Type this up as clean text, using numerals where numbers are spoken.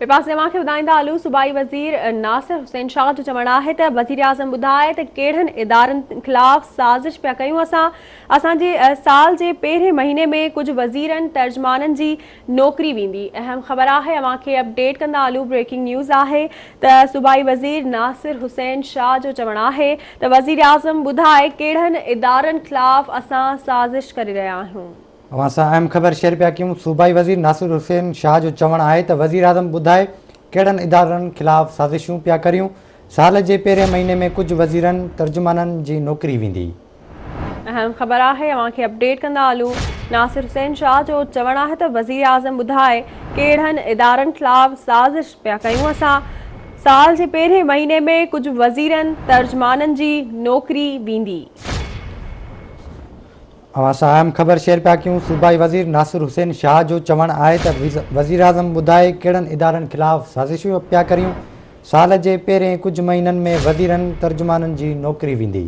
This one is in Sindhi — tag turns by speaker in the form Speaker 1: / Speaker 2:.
Speaker 1: ٻئي پاسي اوهان کي ٻڌائيندا هلون صوبائي وزير ناصر حسين شاهه جو چوڻ آهي ته وزيراعظم ٻڌائي ته ڪهڙن ادارن خلاف سازش پيا ڪيون اسان اسان جي سال جي پهرين مهيني ۾ ڪجهه وزيرن ترجمانن جي نوڪري ويندي اهم خبر آهي اوهان کي اپڊيٽ ڪندا هلون بريڪنگ نيوز آهي ته صوبائي وزير ناصر حسين شاهه جو چوڻ آهي ته وزيراعظم ٻڌائي ڪهڙن ادارن خلاف اسان سازش ڪري رهيا آهيون.
Speaker 2: اوهان سان اهم خبر شيئر پيا ڪيون، صوبائي وزير ناصر حسين شاهه جو چوڻ آهي ته وزيراعظم ٻڌائي ڪهڙن ادارن خلاف سازشون پيا ڪريون، سال جي پهرين مهيني ۾ ڪجهه وزيرن، ترجمانن جي نوڪري ويندي.
Speaker 1: اهم خبر آهي اوهان کي اپڊيٽ ڪندا هلون، ناصر حسين شاهه جو چوڻ آهي ته وزيراعظم ٻڌائي ڪهڙن ادارن خلاف سازش پيا ڪيون اسان سال جي پهرين مهيني ۾ ڪجهه وزيرن، ترجمانن جي نوڪري ويندي.
Speaker 2: اوهان سان اهم خبر شيئر پيا ڪيون، صوبائي وزير ناصر حسين شاهه جو چوڻ آهي ته وزيراعظم ٻڌائي ڪهڙن ادارن خلاف سازشون پيا ڪريون، سال جي پهرين ڪجهه مهينن ۾ وزيرن ترجمانن جي نوڪري ويندي.